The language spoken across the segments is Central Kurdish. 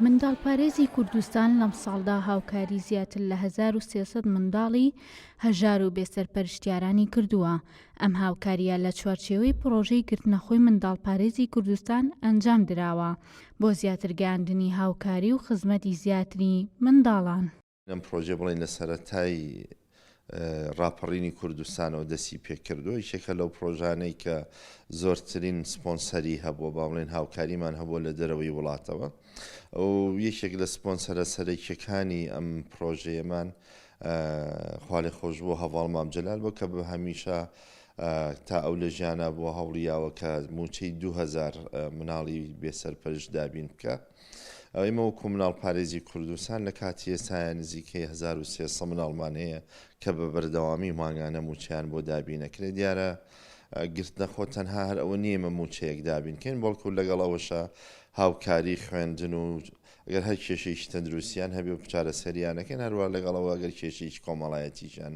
منداڵپارێزی کوردستان لەمساڵدا هاوکاری زیاتر لە 1300 منداڵی هەژار و بێسەرپەرشتیارانی کردووە، ئەم هاوکارییە لە چوارچێوەی پڕۆژەی گرتنەخۆی منداڵپارێزی کوردستان ئەنجام دراوە بۆ زیاتر گەیاندنی هاوکاری و خزمەتی زیاتری منداڵان. ئەم پڕۆژەیە بڵێین لە سەرەتای ڕاپەڕینی کوردستانەوە دەستی پێکردووە، یەکێکە لەو پڕۆژانەی کە زۆرترین سپۆنسەری هەبووە، با بڵێین هاوکاریمان هەبووە لە دەرەوەی وڵاتەوە و یەکێک لە سپۆنسەرە سەرەکیەکانی ئەم پڕۆژەیەمان خوالێخۆشبوو هەڤاڵ مام جەلال بوو کە هەمیشە تا ئەو لە ژیانا بووە هەوڵی یاوە کە مووچەی 2000 مناڵی بێسەرپەرشت دابین بکە. ئێمە وەکو مناڵپارێزی کوردستان لە کاتی ئێستایا نزیکەی 1300 مناڵمان هەیە کە بە بەردەوامی مانگانە مووچەیان بۆ دابین ئەکرێت. دیارە گرتنەخۆ تەنها هەر ئەوە نییە ئێمە مووچەیەک دابین کەین، بەڵکو لەگەڵ ئەوەشا هاوکاری خوێندن و ئەگەر هەر کێشەیەکی تەندروستیان هەبێ و چارەسەریان ئەکەین، هەروەها لەگەڵ ئەوە ئەگەر کێشەیەکی کۆمەڵایەتیشیان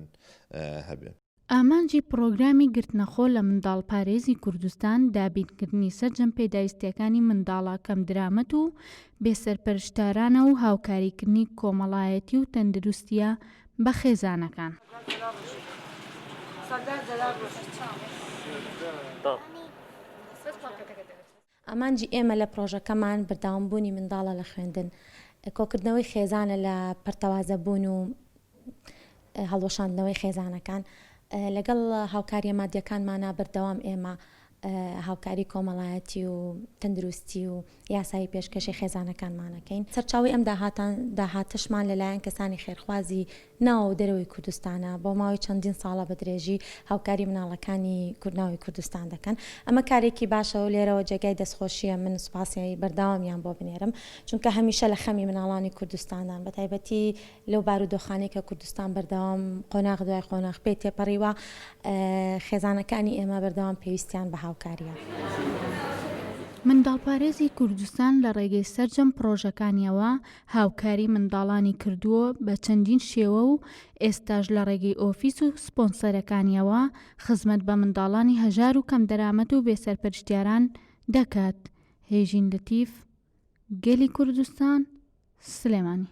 هەبێ. ئامانجی پڕۆگرامی گرتنەخۆ لە منداڵپارێزی کوردستان دابینکردنی سەرجەم پێداویستییەکانی منداڵە کەمدرامەت و بێسەرپەرشتارانە و هاوکاریکردنی کۆمەڵایەتی و تەندروستییە بە خێزانەکان. ئامانجی ئێمە لە پڕۆژەکەمان بەردەوامبوونی منداڵە لە خوێندن، کۆکردنەوەی خێزانە لە پەرتەوازەبوون و هەڵوەشاندنەوەی خێزانەکان، لەگەڵ هاوکارییە مادیەکانمانا بەردەوام ئێمە هاوکاری کۆمەڵایەتی و تەندروستی و یاسایی پێشکەشی خێزانەکانمان ئەکەین. سەرچاوەی ئەم داهاتەشمان لەلایەن کەسانی خێرخوازی ناوە و دەرەوەی کوردستانە، بۆ ماوەی چەندین ساڵە بە درێژی هاوکاری مناڵەکانی کوردناوەی کوردستان دەکەن. ئەمە کارێکی باشە و لێرەوە جێگای دەستخۆشییە من سوپاسی بەردەوامیان بۆ بنێرم، چونکە هەمیشە لە خەمی مناڵانی کوردستاندان، بە تایبەتی لەو بارودۆخانەی کە کوردستان بەردەوام قۆناغ دوای قۆناغ پێی تێپەڕیوە، خێزانەکانی ئێمە بەردەوام پێویستیان بە هاوکارییە. منداڵپارێزی کوردستان لە ڕێگەی سەرجەم پڕۆژەکانیەوە هاوکاری منداڵانی کردووە بە چەندین شێوە و ئێستاش لە ڕێگەی ئۆفیس و سپۆنسەرەکانیەوە خزمەت بە منداڵانی هەژار و کەمدەرامەت و بێسەرپەرشتیاران دەکات. هێژین لەتیف، گەلی کوردستان، سلێمانی.